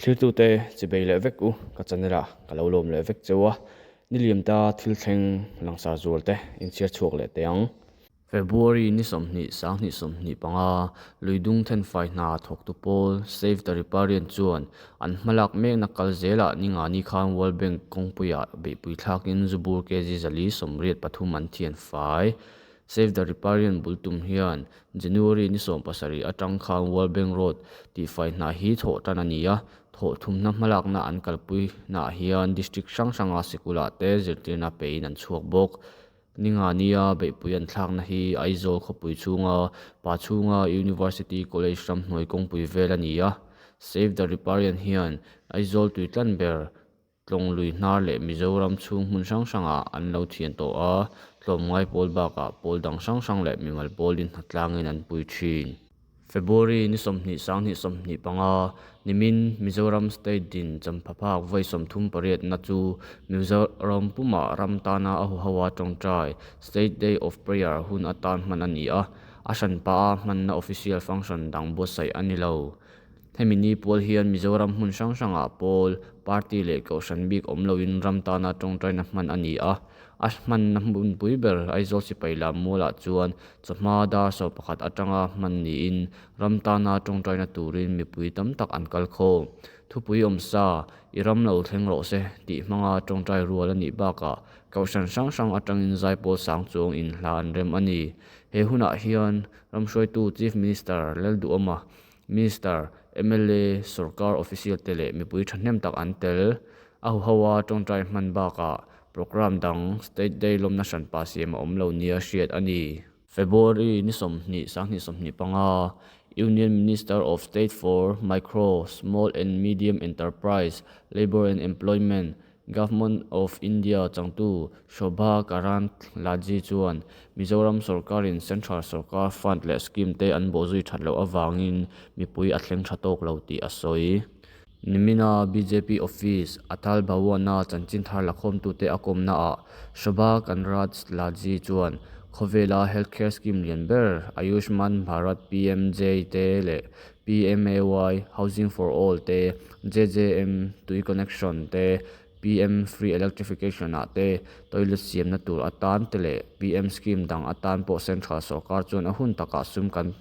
Thlirtute chibei leh vek u, ka channel ah ka lo lawm leh vek cheu a, niliam ta thil thleng langsar zual te inchhiar chhuak leh teh ang. February ni 20 2025, Luidung thenfai hna thawktu pawl Save the Riparian chuan an hmalak mekna kal zelah ningani khan World Bank kawngpuiah beihpui thlakin zubur kg 483 an thian fai. Save the Riparian bul tum hian January ni 17 atang khan World Bank Road tihfai hna hi thawh tan a ni a, thawh thumna hmalakna an kalpui naah hian district hrang hranga sikulah te zirtirna pein an chhuak bawk. Ningania beihpui an thlakna hi Aizawl khawpui chhunga Pachhunga University College ramhnuai kawngpui vel a ni a. Save the Riparian hian Aizawl tuitlan ber Tlawng lui hnar leh Mizoram chhung hmun hrang hrangah an lo thian tawh a, tlawmngai pawl bakah pawl dang hrang hrang leh mimal pawlin hnatlangin an pui thin. February ni 20 2025, nimin Mizoram State din champhaphak vawi 38 na chu Mizoram pumah ram tana a huho a tawngtai State Day of Prayer hun atan hman a ni a, a hranpa a hmanna official function dang buatsaih a ni lo. Hemi ni pual hian Mizoram hmun hrang hrangah pawl, party leh kohhran bik awm loin ram tana tawngtaina hman a ni a. A hmanna hmunpui ber Aizawl sipai lam mualah chuan chawhma dar 11 atanga hman niin ram tana tawngtaina turin mipui tam tak an kal khawm. Thupui awmsa, I ram lo thleng rawh se tih hmanga tawngtai rual a nih bakah kohhran hrang hrang atangin zaipawl sang chuang in hla an rem a ni. He hunah hian ramhruaitu Chief Minister Lalduhawma, Minister, mla, sorkar official te leh mipui thahnem tak an tel. A huho a tawngtai hman bakah programme dang State Day lawmna hranpa siam a awm lo nia hriat a ni. February ni 20 2025, Union Minister of State for Micro, Small and Medium Enterprise, Labour and Employment, Government of India changtu Shobha Karandlaje chuan Mizoram sorkarin Central sorkar fund leh scheme te an bawhzui that loh avangin mipui a thleng tha tawk lo tih a sawi. Nimina bjp office Atal Bhawan-a chanchin thar lakhawmtute a kawmnaah Shobha Karandlaje chuan khawvela healthcare scheme lian ber Ayushman Bharat PMJAY te leh PMAY, Housing for All te, JJM tui connection te, PM Free Electrification ah te, toilet siamna tur atan te leh PM scheme dang atan pawh Central sorkar chuan a hun takah sum kan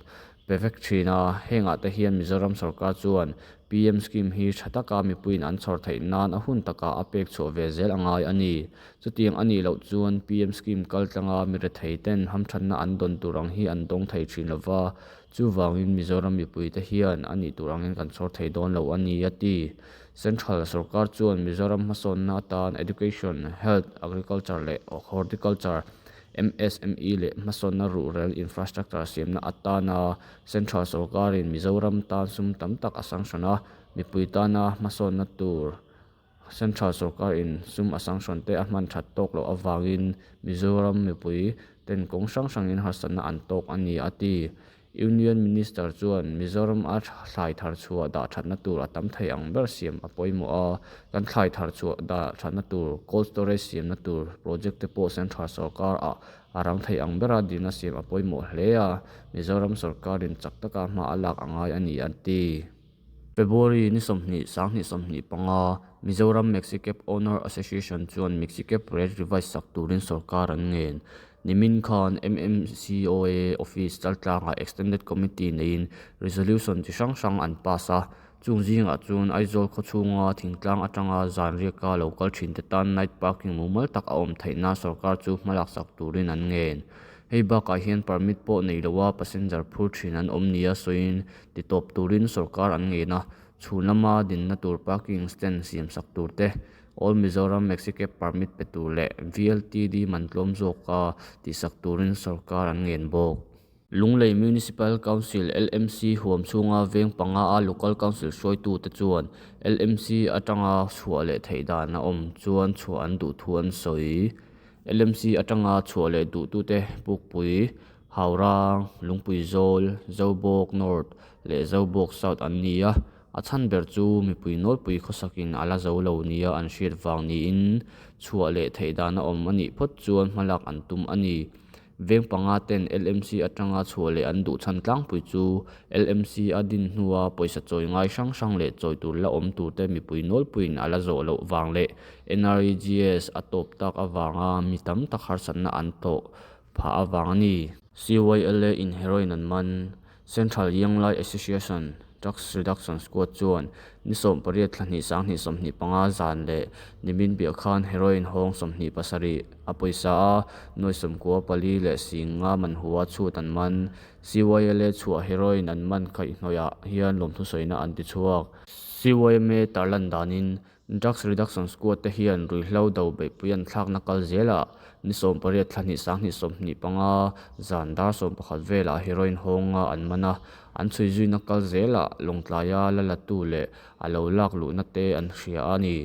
pe vek thin a, hengah te hian Mizoram sorkar chuan PM scheme hi tha taka mipuiin an chhawr theih nan a hun takah a pek chhuah ve zel a ngai a ni. Chutiang a nih loh chuan PM scheme kal tlanga mi rethei ten hamthatna an dawn tur ang hi an dawng thei thin lova, Chuvangin Mizoram mipuite hian a nih tur angin kan chhawr thei dawn lo a ni, a ti. Central sorkar chuan Mizoram hmasawnna atan Education, Health, Agriculture leh Horticulture, MSME leh hmasawnna ruhrel infrastructure siamna atana Central sorkarin Mizoram tan sum tam tak a sanction a, mipui tana hmasawnna tur Central sorkar in sum a sanction te a hman that tawk loh avangin Mizoram mipui ten kawng hrang hrangin harsatna an tawk a ni, a ti. Union Minister chuan Mizoram a thlai thar chhuah dah thatna tur a tam thei ang ber siam a pawimawh a, kan thlai thar chhuah dah thatna tur cold storage siamna tur project te pawh Central sorkar ah a rang thei ang bera dilna siam a pawimawh hle a, Mizoram sorkarin chak taka hma a lak a ngai a ni, a ti. February ni 20 2025, Mizoram Maxi Cab Owner Association chuan Maxi Cab rate revise sak turin sorkar an ngen. Nimin khan MMCOA office chaltlangah Extended Committee neiin resolution chi hrang hrang an pass a. Chung zingah chuan Aizawl khawchhunga thingtlang atanga zan riaka lo kal thinte tan night parking mumal tak a awm theihna sorkar chu hmalak sak turin an ngen. Hei bakah hian permit pawh nei loa passenger phur thin an awm nia sawiin Ti tawp turin sorkar an ngen a, chhun lama dinna tur parking stand siam sak tur te, All Mizoram Maxi Cab permit pe tur leh VLTD man tlawm zawka tihsak turin sorkar an ngen bawk. Lunglei Municipal Council, LMC, huam chhunga veng panga a Local Council hruaitute chuan LMC atanga chhuah leh theih dan a awm chuan chhuah an duh thu an sawi. LMC atanga chhuah leh duhtute pukpui Haurang, Lungpui Zawl, Zobawk North leh Zobawk South an ni a, a chhan ber chu mipui nawlpui khawsakin a la zo lo nia an hriat vang niin chhuah leh theih dan a awm a nih phawt chuan hmalak an tum a ni. Veng panga ten LMC atanga chhuah leh an duh chhan tlangpui chu LMC a din hnua pawisa chawi ngai hrang hrang leh chawi tur la awm turte mipui nawlpuiin a la zawh loh vang leh NREGS a tawp tak avanga mi tam tak harsatna an tawh phah avang a ni. CYLA in heroin an man. Central Young Lai Association Drugs Reduction Squad chuan ni 18 thla hnih 2025 zan leh nimin piah khan heroin hawng 27 a pawisa a nuai 94 leh 50 man hua chhut an man. CYLA chhuah heroin an man kaihhnawihah hian lawmthu sawina an ti chhuak. CYMA tarlan danin Drugs Reduction Squad te hian ruihhlo do beihpui an thlakna kal zelah ni 18 thla hnih 2025 zan dar 11 velah heroin hawnga an man a, an chhui zuina kal zelah Lawngtlaia la latu leh a lo lak luhna te an hria a ni.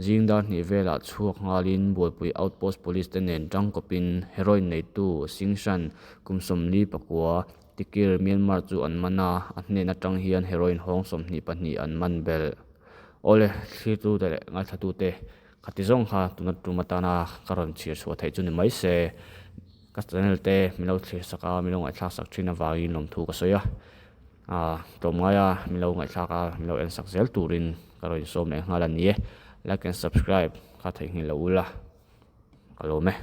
Zing dar hnih velah chhuak nghalin Bualpui Outpost Police te nen tangkawpin heroin neitu Singshan kum 49 Tikir Myanmar chu an man a, a hnen atang hian heroin hawng 22 an man belh. Awle, thlirtute leh ngaithlatute khati zawng kha tuna tum atana ka rawn chhir chhuah theih chu ni mai se. Ka channel te min lo thlir sak a, min lo ngaihthlak sak thin avangin lawmthu ka sawi a. Aaa tlawmngaia min lo ngaihthlak a, min lo en sak zel turin ka rawn insawm leh nghal a ni e. Like and subscribe kha theihnghilh lo ula ka lawm e.